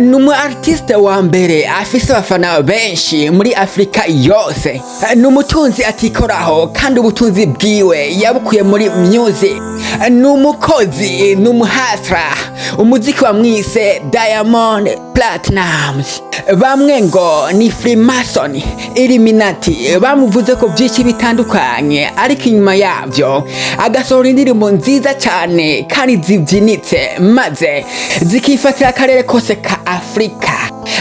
Ni umu artiste wa mbere afise abafana benshi muri Afurika yose. Ni umutunzi atikoraho, kandi ubutunzi bwiwe yabukuye muri music. Ni umukozi, ni umuhasra. Umuziki wamwise Diamond Platnumz. Bamwe ngo ni Freemason, Illuminati, bamuvuze ko byinshi bitandukanye, ariko inyuma yavyo agasohora indirimbo nziza cyane kandi zibyinitse, maze zikifatira akarere kose ka Afurika.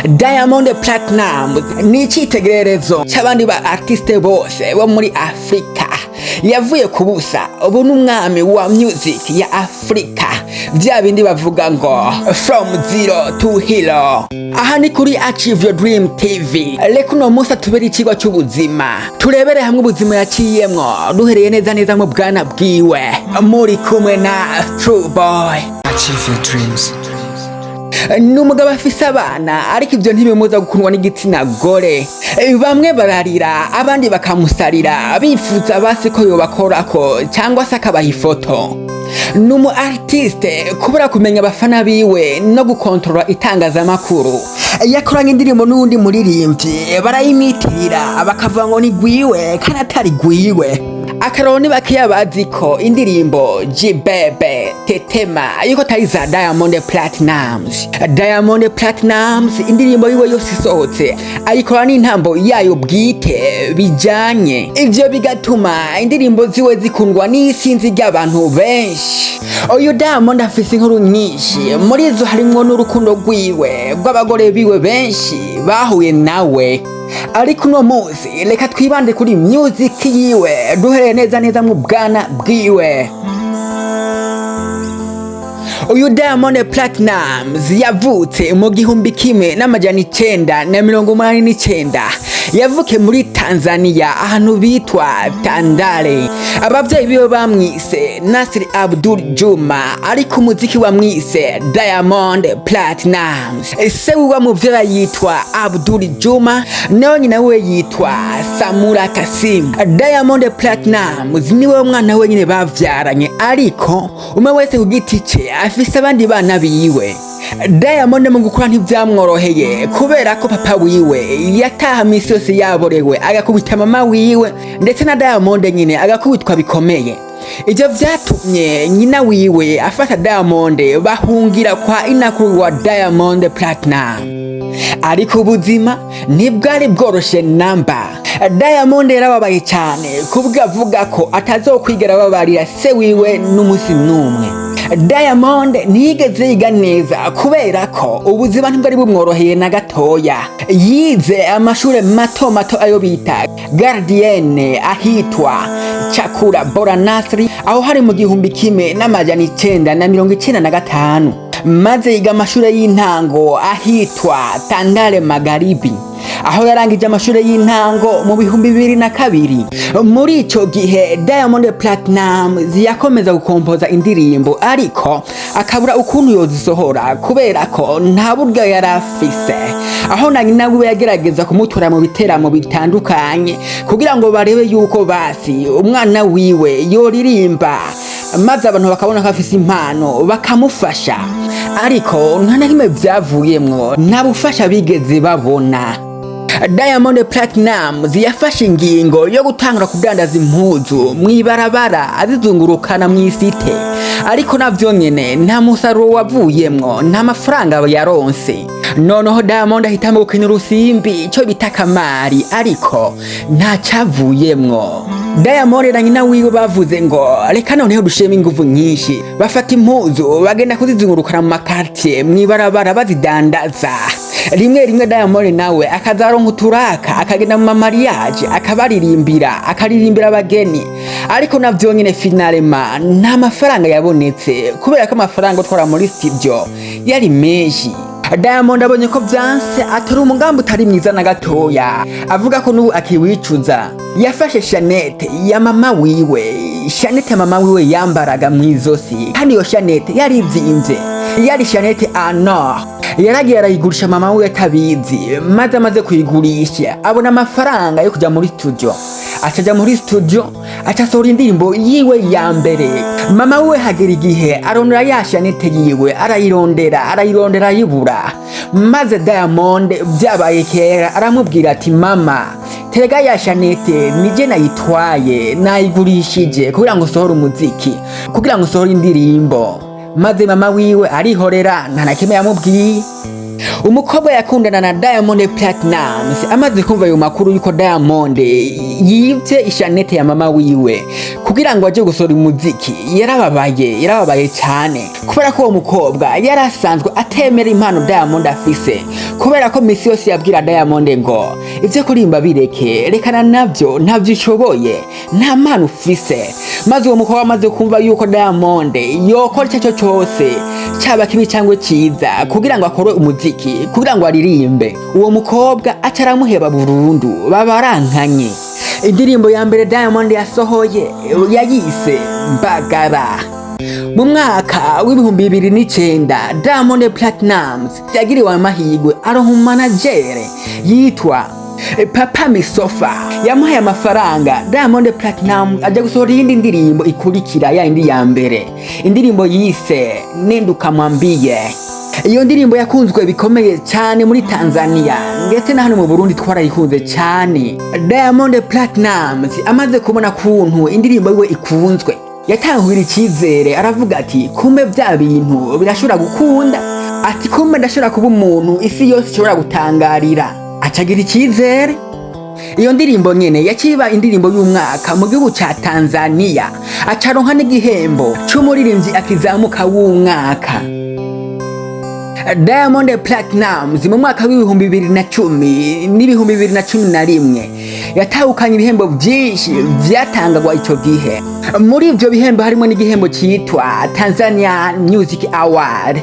Diamond Platnumz ni icyitegererezo cy'abandi ba artiste bose bo muri Afurika. Yavuye ku busa, ubu ni umwami wa music ya Afurika, bya bindi bavuga ngo "from zero to hero". Aha ni kuri Achieve Your Dream TV. Reka uno munsi atubere ikigo cy'ubuzima, turebere hamwe ubuzima yaciyemwo duhereye neza neza mu bwana bwiwe. Muri kumwe na True Boy. Achieve your dreams. Ni umugabo afise abana, ariko ibyo ntibimuza gukundwa n'igitsina gore. Bamwe bararira, abandi bakamusarira, bifuza basi ko yobakorako cyangwa se akabaha ifoto. Ni umu artiste kubura kumenya abafana biwe no gukontorora itangazamakuru. Yakoranye indirimbo n'uwundi muririmbyi, barayimitirira, bakavuga ngo ni gwiwe kandi atari gwiwe. Akararo ni bakeya bazi ko indirimbo Jibebe, Tetema yuko atari za Diamond Platnumz. Diamond Platnumz indirimbo yiwe yose isohotse ayikora n'intambo yayo bwite bijanye. Ivyo bigatuma indirimbo ziwe zikundwa n'isinzi ry'abantu benshi. Uyu Diamond afise inkuru nyinshi, muri zo harimwo n'urukundo rwiwe rw'abagore biwe benshi bahuye nawe. Ariko uno munsi reka twibande kuri music yiwe, duhereye neza neza mu bwana bwiwe. Uyu Diamond Platnumz yavutse mu 1989. Yavukiye muri Tanzania, ahantu bitwa Tandale. Abavyeyi biwe bamwise Nasri Abdul Juma, ariko umuziki wamwise Diamond Platnumz. Se wiwe muvyara yitwa Abdul Juma, nawe nyina we yitwa Samura Kasim. Diamond Platnumz niwe mwana wenyine bavyaranye, ariko umwe wese ku giti ce afise abandi bana biwe. Diamond mu gukura ntivyamworoheye, kubera ko papa wiwe yataha misi yose yaborewe, agakubita mama wiwe, ndetse na Diamond nyine agakubitwa bikomeye. Ivyo vyatumye nyina wiwe afata Diamond, bahungira kwa inakuru wa Diamond Platnumz. Ariko ubuzima ntibwari bworoshe namba. Diamond yarababaye cyane, kubwo avuga ko atazokwigera ababarira se wiwe n'umunsi n'umwe. Diamond ntiyigeze yiga neza, kubera ko ubuzima ntibwari bumworoheye na gatoya. Yize amashuri mato mato ayo bita gardienne, ahitwa Chakula Bora Nursery, aho hari mu 1995, maze yiga amashuri y'intango ahitwa Tandale Magharibi, aho yarangije amashuri y'intango mu 2002. Muri ico gihe Diamond Platnumz yakomeza gukompoza indirimbo, ariko akabura ukuntu yozisohora kubera ko nta buryo yari afise, aho na nyina wiwe yagerageza kumutora mu biteramo bitandukanye kugira ngo barebe yuko basi umwana wiwe yoririmba, maze abantu bakabona ko afise impano, bakamufasha. Ariko nta na kimwe vyavuyemwo, nta bufasha bigeze babona. Diamond Platnumz yafashe ingingo yo gutangura kudandaza impuzu mw'ibarabara, azizungurukana mw'isite, ariko navyo nyene nta musaruro wavuyemwo, nta mafaranga yaronse. Noneho Diamond ahitamo gukina urusimbi, ico bita kamari, ariko nta cavuyemwo. Diamond na nyina wiwe bavuze ngo reka noneho dushiremo inguvu nyinshi. Bafata impuzu, bagenda kuzizungurukana mu ma quartier, mw'ibarabara, bazidandaza. Rimwe rimwe Diamond nawe akazaronka uturaka, akagenda mu ma mariage, akabaririmbira, akaririmbira abageni, ariko navyo nyene finalement nta mafaranga yabonetse, kubera ko amafaranga utwara muri studio yari menshi. Diamond abonye ko vyanse, atora umugambi utari mwiza na gatoya, avuga ko n'ubu akiwicuza. Yafashe chaînette ya mama wiwe, chaînette mama wiwe yambaraga mw'izosi, kandi iyo chaînette yari izimvye, yari chaînette en or. Yaragiye arayigurisha mama wiwe atabizi, maze amaze kuyigurisha abona amafaranga yo kuja muri studio. Acaja muri studio, acasohora indirimbo yiwe ya mbere. Mama wiwe hagera igihe arondera ya chaînette yiwe, arayirondera, arayirondera, ayibura. Maze Diamond byabaye kera aramubwira ati: "Mama, tega ya chaînette nije nayitwaye, nayigurishije kugira ngo usohore umuziki, kugira ngo usohore indirimbo." Maze mama wiwe arihorera, nta na kimwe yamubwiye. Umukobwa yakundana na Diamond Platnumz amaze kumva ayo makuru yuko Diamond yivye ichaînette ya mama wiwe kugira ngo aje gusohora umuziki, yarababaye, yarababaye cyane, kubera ko uwo mukobwa yarasanzwe atemera impano Diamond afise, kubera ko misi yose yabwira Diamond ngo ivyo kurimba bireke, rekana navyo, ntavyo ushoboye, nta mpano ufise. Maze uwo mukobwa amaze kumva yuko Diamond yokora icyo cyo cyose, cyaba kibi cyangwa cyiza, kugira ngo akore umuziki, kugira ngo aririmbe, uwo mukobwa aca aramuheba burundu, babarankanye. Indirimbo ya mbere Diamond yasohoye yayise Mbagara. Mu mwaka w'2009 Diamond Platnumz yagiriwe amahirwe aronka umu manager yitwa Papa Misofa, yamuhaye amafaranga. Diamond Platnumz ajya gusohora iyindi ndirimbo ikurikira ya yindi ya mbere, indirimbo yise Nenda Ukamwambie. Iyo ndirimbo yakunzwe bikomeye cyane muri Tanzania, ndetse na hano mu Burundi twarayikunze cyane. Diamond Platnumz amaze kubona kuntu indirimbo yiwe ikunzwe, yatanguye icyizere, aravuga ati: "Kumbe bya bintu birashobora gukunda," ati: "Kumbe ndashobora kuba umuntu isi yose ishobora gutangarira." Acagira icyizere. Iyo ndirimbo nyene yaciba indirimbo y'umwaka mu gihugu ca Tanzania, acaronka n'igihembo c'umuririmbyi akizamuka w'umwaka. Diamond Platnumz mu mwaka w'2010 n'2011 yatahukanye ibihembo byinshi vyatangagwa ico gihe. Muri ivyo bihembo harimo n'igihembo citwa Tanzania Music Award.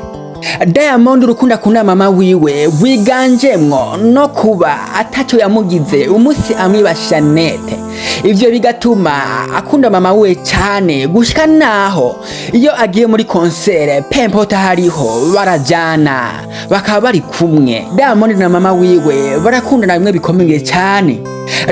Diamond urukundo akunda mama wiwe rwiganjemwo no kuba ataco yamugize umunsi amwiba chaînette. Ivyo bigatuma akunda mama wiwe cane gushika naho iyo agiye muri concert, peu importe hariho, barajana bakaba bari kumwe. Diamond na mama wiwe barakundana bimwe bikomeye cyane.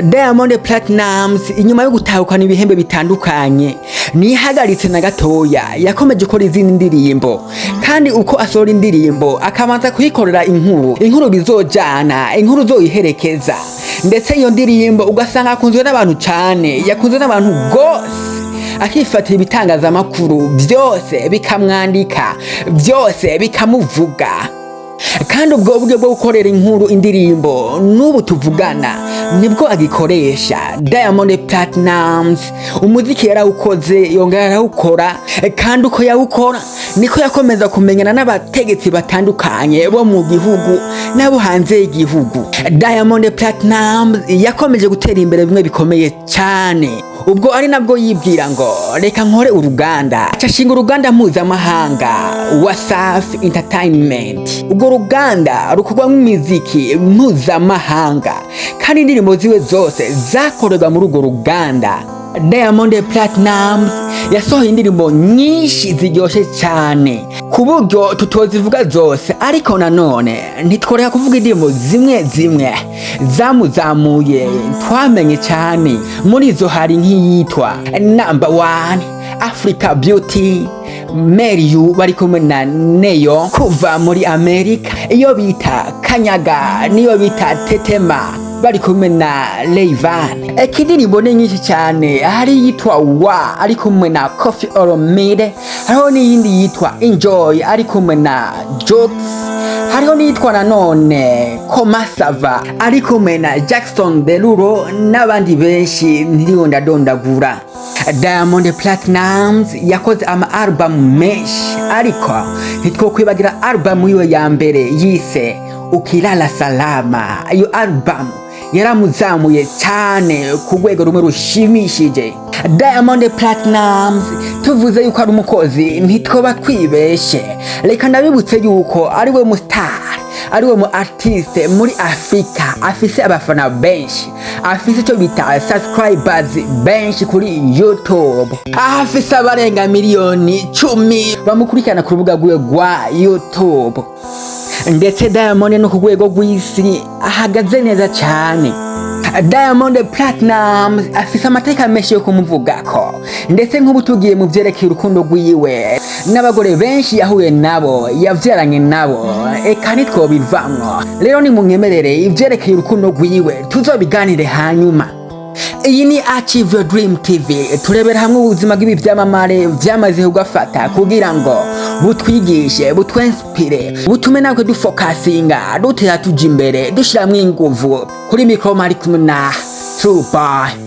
Diamond Platnumz inyuma yo gutahukana ibihembo bitandukanye ntihagaritse na gatoya, yakomeje gukora izindi ndirimbo, kandi uko asohora indirimbo akabanza kuyikorera inkuru, inkuru bizojana, inkuru zoyiherekeza, ndetse iyo ndirimbo ugasanga akunzwe n'abantu cyane, yakunzwe n'abantu gose, akifatira ibitangazamakuru byose bikamwandika, byose bikamuvuga. Kandi ubwo buryo bwo gukorera inkuru indirimbo n'ubu tuvugana nibwo agikoresha. Diamond Platnumz umuziki yarawukoze, yongera arawukora, kandi uko yawukora niko yakomeza kumenyana n'abategetsi batandukanye bo mu gihugu n'abo hanze y'igihugu. Diamond Platnumz yakomeje gutera imbere bimwe bikomeye cyane. Ubwo ari nabwo yibwira ngo reka nkore uruganda, aca ashinga uruganda mpuzamahanga Wasafi Entertainment. Urwo ruganda rukorwamo imiziki mpuzamahanga, kandi indirimbo ziwe zose zakorerwa muri urwo ruganda. Diamond Platnumz yasohoye indirimbo nyinshi ziryoshe cyane ku buryo tutozivuga zose, ariko nanone ntitworeka kuvuga indirimbo zimwe zimwe zamuzamuye twamenye cyane. Muri izo hari nk'iyitwa Number One, Africa Beauty, Marry You bari kumwe na Ne-Yo kuva muri Amerika, iyo bita Kanyaga, niyo bita Tetema bari kumwe na Rayvanny. Eka indirimbo ni nyinshi cyane. Hari iyitwa Wa ari kumwe na Koffi Olomide, hariho n'iyindi yitwa Enjoy ari kumwe na Jux, hariho n'iyitwa nanone Komasava ari kumwe na Jason Derulo n'abandi benshi ntiriwe ndadondagura. Diamond Platnumz yakoze ama album menshi, ariko ntitwokwibagira album yiwe ya mbere yise Ukilala Salama. Iyo album yaramuzamuye cyane ku rwego rumwe rushimishije. Diamond Platnumz tuvuze yuko ari umukozi ntitwoba twibeshe. Reka ndabibutse yuko ari we mu star, ari we mu artiste muri Afurika afise abafana benshi, afise icyo bita subscribers benshi kuri YouTube, aho afise abarenga miliyoni 10 bamukurikirana ku rubuga rwiwe rwa YouTube. Ndetse Diamond no ku rwego rw'isi ahagaze neza cyane. Diamond Platnumz afise amateka menshi yo kumuvugako, ndetse nk'ubu tugiye mu vyerekeye urukundo rwiwe n'abagore benshi yahuye nabo, yavyaranye nabo, eka ntitwobivamwo. Rero nimunyemerere ivyerekeye urukundo rwiwe tuzobiganire hanyuma. Iyi ni Achieve Your Dream TV, turebera hamwe ubuzima bw'ibi vyamamare vyamaze kugafata kugira ngo butwigishe, butwenspire, butume natwe dufokasinga, dutera tuja imbere, dushiramwo inguvu. Kuri mikoro mari kumwe na True Boy.